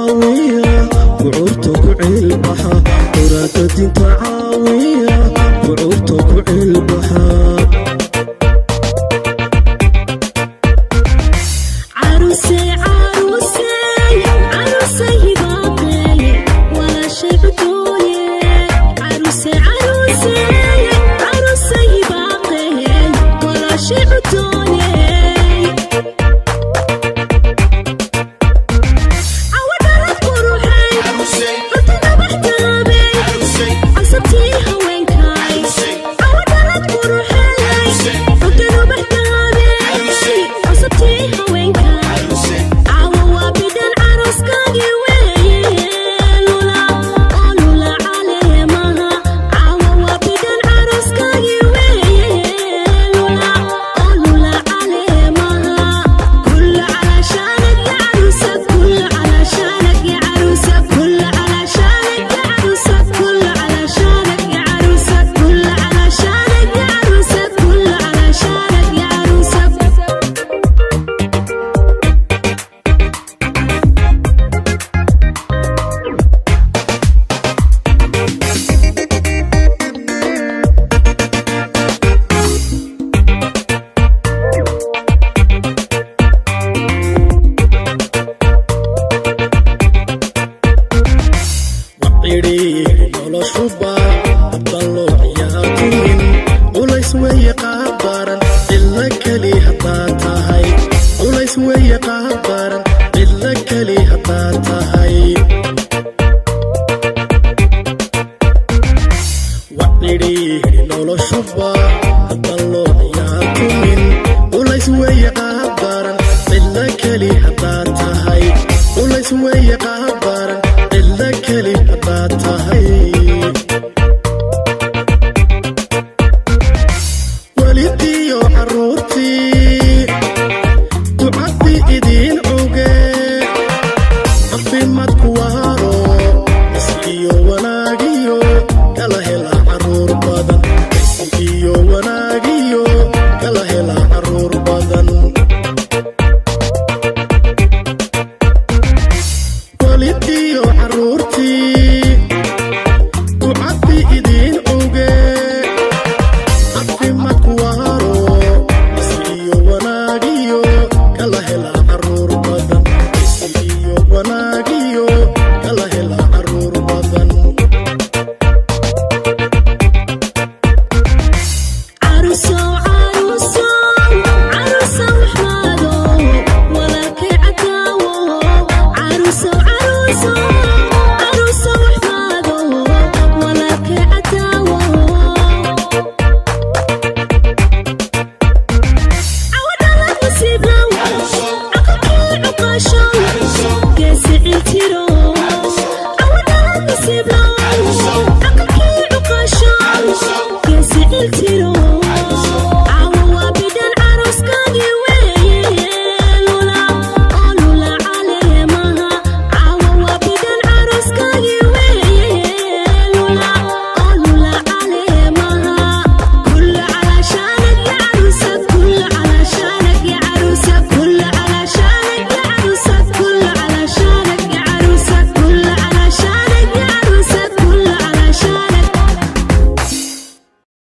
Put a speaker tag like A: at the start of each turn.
A: Caawiya bucuurta ku cilbaxa, curaada diinta caawiya bucuurta ku cilbaxa. Noloshuba abdaloo tumin culays weeye qaab daran, cidla keli haddaad tahay. Culays weeye qaab daran, cidla keli haddaad tahay. Wacdhidhiidhi noloshuba abdaloo tumin culays weeye qaab daran, cidla keli haddaad tahay. Culays weeye qaab daran, cidla keli haddaad tahay. Welidiyo carruurtii ducadii idiin oge, caafimaad ku waaro, is iyo wanaagiyo kala hela carruur badan. Is iyo wanaagiyo kala hela carruur badan. Welidiyo carruurtii ducadii idiin oge, caafimaad ku waaro, is iyo wanaagiyo kala hela carruur badan. Is iyo wanaagiyo kala hela carruur badan.
B: Carusow, carusow, carusow.